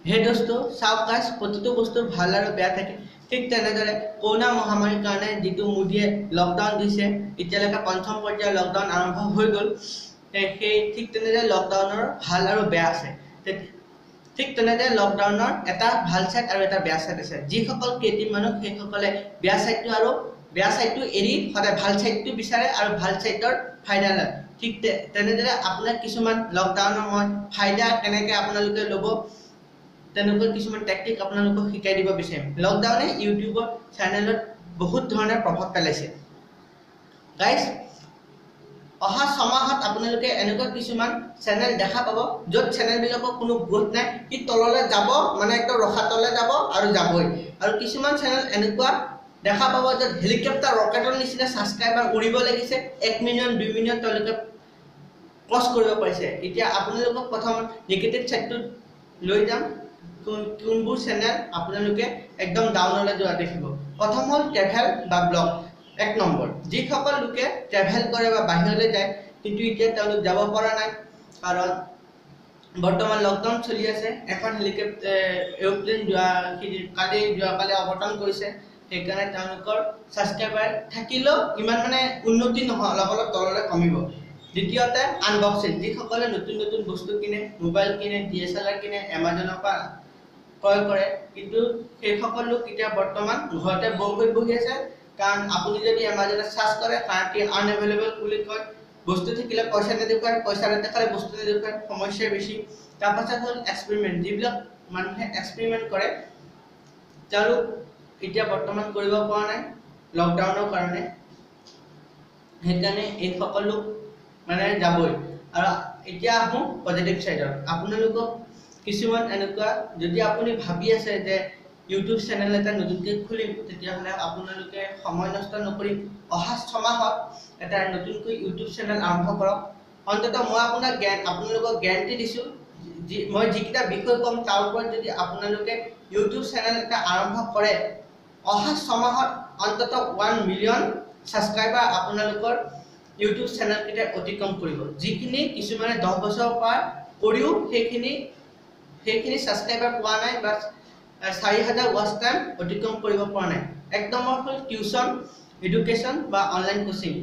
হে দোস্ত, চাওক গাইজ, প্ৰতিটো বস্তুৰ ভাল আৰু বেয়া থাকে। ঠিক তেনেদৰে কৰোণা মহামাৰীৰ কাৰণে যিটো মোদীয়ে লকডাউন দিছে, এতিয়ালৈকে পঞ্চম পৰ্যায়ৰ লকডাউন আৰম্ভ হৈ গ'ল। সেই ঠিক তেনেদৰে লকডাউনৰ ভাল আৰু বেয়া আছে। ঠিক তেনেদৰে লকডাউনৰ এটা ভাল ছাইড আৰু এটা বেয়া ছাইড আছে। যিসকল ক্ৰিয়েটিভ মানুহ, সেইসকলে বেয়া ছাইডটো আৰু বেয়া ছাইডটো এৰি সদায় ভাল ছাইডটো বিচাৰে আৰু ভাল ছাইডৰ ফাইদা লয়। ঠিক তেনেদৰে আপোনাক কিছুমান লকডাউনৰ মই ফাইদা কেনেকৈ আপোনালোকে ল'ব, তেনেকুৱা কিছুমান টেকনিক আপোনালোকক শিকাই দিব বিচাৰিম। লকডাউনে ইউটিউবৰ চেনেলত বহুত ধৰণে প্ৰভাৱ পেলাইছে। গাইজ, অহা ছমাহত আপোনালোকে এনেকুৱা কিছুমান চেনেল দেখা পাব য'ত চেনেলবিলাকৰ কোনো গ্ৰ'থ নাই, সি তললৈ যাব, মানে একদম ৰসাতলে যাব আৰু যাবই। আৰু কিছুমান চেনেল এনেকুৱা দেখা পাব য'ত হেলিকপ্টাৰ ৰকেটৰ নিচিনা ছাবস্ক্ৰাইবাৰ উৰিব লাগিছে, 1 মিলিয়ন 2 মিলিয়ন তেওঁলোকে ক্ৰছ কৰিব পাৰিছে। এতিয়া আপোনালোকক প্ৰথম নিগেটিভ ছাইডটোত লৈ যাম, কোনবোৰ চেনেল আপোনালোকে একদম ডাউনলৈ যোৱা দেখিব। প্ৰথম হ'ল ট্ৰেভেল বা ব্লগ। 1 নম্বৰ, যিসকল লোকে ট্ৰেভেল কৰে বা বাহিৰলৈ যায়, কিন্তু এতিয়া তেওঁলোক যাব পৰা নাই, কাৰণ বৰ্তমান লকডাউন চলি আছে। এখন হেলিকপ্টাৰ এৰোপ্লেন যোৱা কালি যোৱাকালি অৱতৰণ কৰিছে, সেইকাৰণে তেওঁলোকৰ ছাবস্ক্ৰাইবাৰ থাকিলেও ইমান মানে উন্নতি নহয়, অলপ অলপ তললৈ কমিব। দ্বিতীয়তে আনবক্সিং, যিসকলে নতুন নতুন বস্তু কিনে, মোবাইল কিনে, DSLR কিনে, এমাজনৰ পৰা ক্ৰয় কৰে, কিন্তু সেইসকল লোক এতিয়া বৰ্তমান ঘৰতে ব'ৰ হৈ বহি আছে। কাৰণ আপুনি যদি এমাজনত চাৰ্চ কৰে, কাৰেণ্টলি আনএভেইলেবল বুলি কয়, বস্তু থাকিলে পইচা নেদেখুৱায়, পইচা নেদেখালে বস্তু নেদেখুৱায়, সমস্যা বেছি। তাৰপাছত হ'ল এক্সপেৰিমেণ্ট, যিবিলাক মানুহে এক্সপেৰিমেণ্ট কৰে তেওঁলোক এতিয়া বৰ্তমান কৰিব পৰা নাই লকডাউনৰ কাৰণে, সেইকাৰণে এইসকল লোক মানে যাবই। আৰু এতিয়া আহোঁ পজিটিভ ছাইডত। আপোনালোকক কিছুমান এনেকুৱা, যদি আপুনি ভাবি আছে যে ইউটিউব চেনেল এটা নতুনকৈ খুলিম, তেতিয়াহ'লে আপোনালোকে সময় নষ্ট নকৰি অহা ছমাহত এটা নতুনকৈ ইউটিউব চেনেল আৰম্ভ কৰক। অন্ততঃ মই আপোনালোকক গেৰাণ্টি দিছোঁ, মই যিকেইটা বিষয় ক'ম তাৰ ওপৰত যদি আপোনালোকে ইউটিউব চেনেল এটা আৰম্ভ কৰে, অহা ছমাহত অন্ততঃ 1 মিলিয়ন ছাবস্ক্ৰাইবাৰ আপোনালোকৰ ইউটিউব চেনেলকেইটাই অতিক্ৰম কৰিব। যিখিনি কিছুমানে 10 বছৰৰ পৰা কৰিও সেইখিনি ছাবস্ক্ৰাইবাৰ পোৱা নাই বা 4000 ৱাচ টাইম অতিক্ৰম কৰিব পৰা নাই। 1 নম্বৰ হ'ল টিউচন, এডুকেশ্যন বা অনলাইন কোচিং।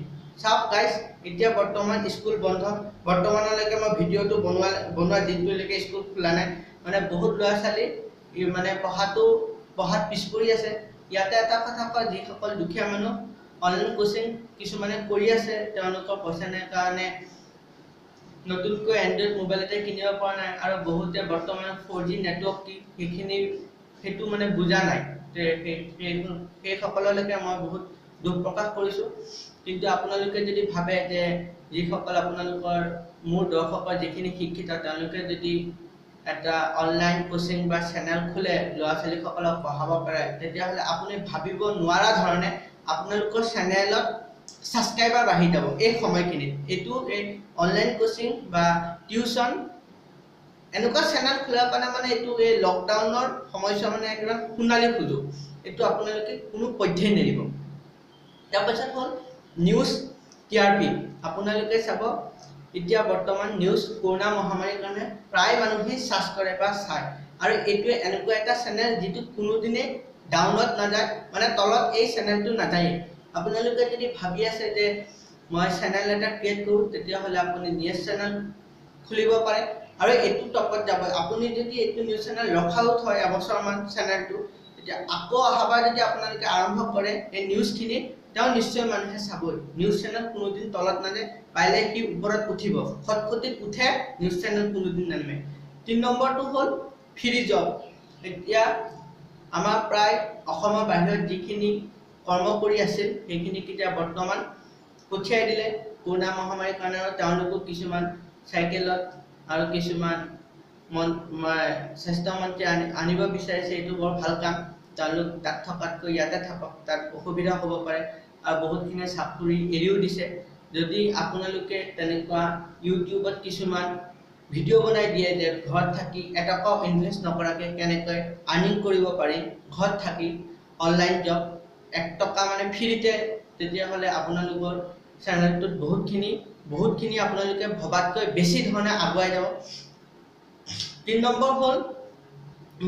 চাওক গাইজ, এতিয়া বৰ্তমান স্কুল বন্ধ, বৰ্তমানলৈকে মই ভিডিঅ'টো বনোৱা দিনটোলৈকে স্কুল খোলা নাই, মানে বহুত ল'ৰা ছোৱালী মানে পঢ়াত পিছ পৰি আছে। ইয়াতে এটা কথা কয়, যিসকল দুখীয়া মানুহ অনলাইন কোচিং কিছুমানে কৰি আছে, তেওঁলোকৰ পইচা নাই কাৰণে নতুনকৈ এণ্ড্ৰইড মোবাইল এটা কিনিব পৰা নাই, আৰু বহুতে বৰ্তমান 4G network কি সেইখিনি সেইটো মানে বুজা নাই, সেইসকললৈকে মই বহুত দুখ প্ৰকাশ কৰিছোঁ। কিন্তু আপোনালোকে যদি ভাবে যে যিসকল আপোনালোকৰ মোৰ দৰ্শকৰ যিখিনি শিক্ষিত, তেওঁলোকে যদি এটা অনলাইন কোচিং বা চেনেল খোলে, ল'ৰা ছোৱালীসকলক পঢ়াব পাৰে, তেতিয়াহ'লে আপুনি ভাবিব নোৱাৰা ধৰণে আপোনালোকৰ চেনেলত ছাবস্ক্ৰাইবাৰ বাঢ়ি যাব এই সময়খিনিত। এইটো এই অনলাইন কোচিং বা টিউচন এনেকুৱা চেনেল খোলাৰ কাৰণে মানে এইটো এই লকডাউনৰ সময়ছোৱা মানে একেবাৰে সোণালী সুযোগ, এইটো আপোনালোকে কোনো পধ্যেই নেৰিব। তাৰপাছত হ'ল নিউজ TRP। আপোনালোকে চাব এতিয়া বৰ্তমান নিউজ কৰোণা মহামাৰীৰ কাৰণে প্ৰায় মানুহেই চাৰ্চ কৰে বা চায়, আৰু এইটোৱে এনেকুৱা এটা চেনেল যিটো কোনোদিনেই ডাউনত নাযায়, মানে তলত এই চেনেলটো নাযায়েই। আপোনালোকে যদি ভাবি আছে যে মই চেনেল এটা ক্ৰিয়েট কৰোঁ, তেতিয়াহ'লে আপুনি নিউজ চেনেল খুলিব পাৰে আৰু এইটো টপত যাব। আপুনি যদি এইটো নিউজ চেনেল ৰখাও থয় এবছৰমান চেনেলটো, তেতিয়া আকৌ অহাবাৰ যদি আপোনালোকে আৰম্ভ কৰে এই নিউজখিনি, তেওঁ নিশ্চয় মানুহে চাবই। নিউজ চেনেল কোনোদিন তলত নাযায়, পাৰিলে সি ওপৰত উঠিব, খটখটিত উঠে, নিউজ চেনেল কোনোদিন নানামে। 3 নম্বৰটো হ'ল ফ্ৰী জব। এতিয়া আমাৰ প্ৰায় অসমৰ বাহিৰত যিখিনি কৰ্ম কৰি আছিল, সেইখিনিক এতিয়া বৰ্তমান পঠিয়াই দিলে কৰোণা মহামাৰীৰ কাৰণে, আৰু তেওঁলোকো কিছুমান চাইকেলত আৰু কিছুমান স্বাস্থ্যমন্ত্ৰীয়ে আনিব বিচাৰিছে, এইটো বৰ ভাল কাম। তেওঁলোক তাত থকাতকৈ ইয়াতে থাকক, তাত অসুবিধা হ'ব পাৰে, আৰু বহুতখিনিয়ে চাকৰি এৰিও দিছে। যদি আপোনালোকে তেনেকুৱা ইউটিউবত কিছুমান ভিডিঅ' বনাই দিয়ে যে ঘৰত থাকি এটকাও ইনভেষ্ট নকৰাকৈ কেনেকৈ আৰ্নিং কৰিব পাৰি, ঘৰত থাকি অনলাইন জব 1 টকা মানে ফ্ৰীতে, তেতিয়াহ'লে আপোনালোকৰ চেনেলটোত বহুতখিনি আপোনালোকে ভবাতকৈ বেছি ধৰণে আগুৱাই যাব। 3 নম্বৰ হ'ল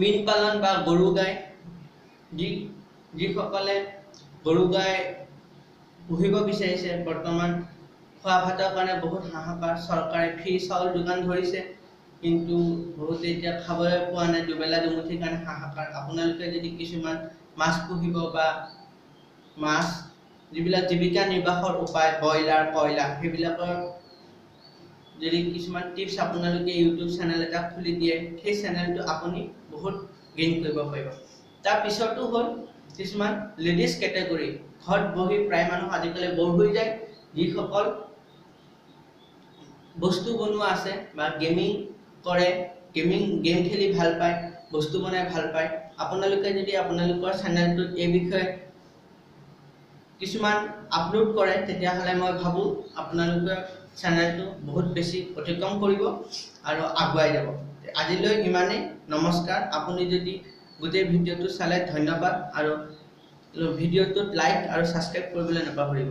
মীন পালন বা গৰু গাই, যিসকলে গৰু গাই পুহিব বিচাৰিছে, বৰ্তমান খোৱা ভাতৰ কাৰণে বহুত হাহাকাৰ। চৰকাৰে ফ্ৰী চাউল যোগান ধৰিছে, কিন্তু বহুতে এতিয়া খাবলৈ পোৱা নাই, দুবেলা দুমুঠিৰ কাৰণে হাহাকাৰ। আপোনালোকে যদি কিছুমান মাছ পুহিব বা মাছ যিবিলাক জীৱিকা নিৰ্বাহৰ উপায়, ব্ৰইলাৰ, কয়লাৰ, সেইবিলাকৰ যদি কিছুমান টিপছ আপোনালোকে ইউটিউব চেনেল এটা খুলি দিয়ে, সেই চেনেলটো আপুনি বহুত গেইন কৰিব পাৰিব। তাৰপিছতো হ'ল কিছুমান লেডিজ কেটেগৰী, ঘৰত বহি প্ৰায় মানুহ আজিকালি ব'ৰ হৈ যায়। যিসকল বস্তু বনোৱা আছে বা গেমিং কৰে, গেম খেলি ভাল পায়, বস্তু বনাই ভাল পায়, আপোনালোকে যদি আপোনালোকৰ চেনেলটোত এই বিষয়ে কিছুমান আপলোড কৰে, তেতিয়াহ'লে মই ভাবোঁ আপোনালোকৰ চেনেলটো বহুত বেছি অতিক্ৰম কৰিব আৰু আগুৱাই যাব। আজিলৈ ইমানেই, নমস্কাৰ। আপুনি যদি গোটেই ভিডিঅ'টো চালে ধন্যবাদ, আৰু ভিডিঅ'টোত লাইক আৰু ছাবস্ক্ৰাইব কৰিবলৈ নাপাহৰিব।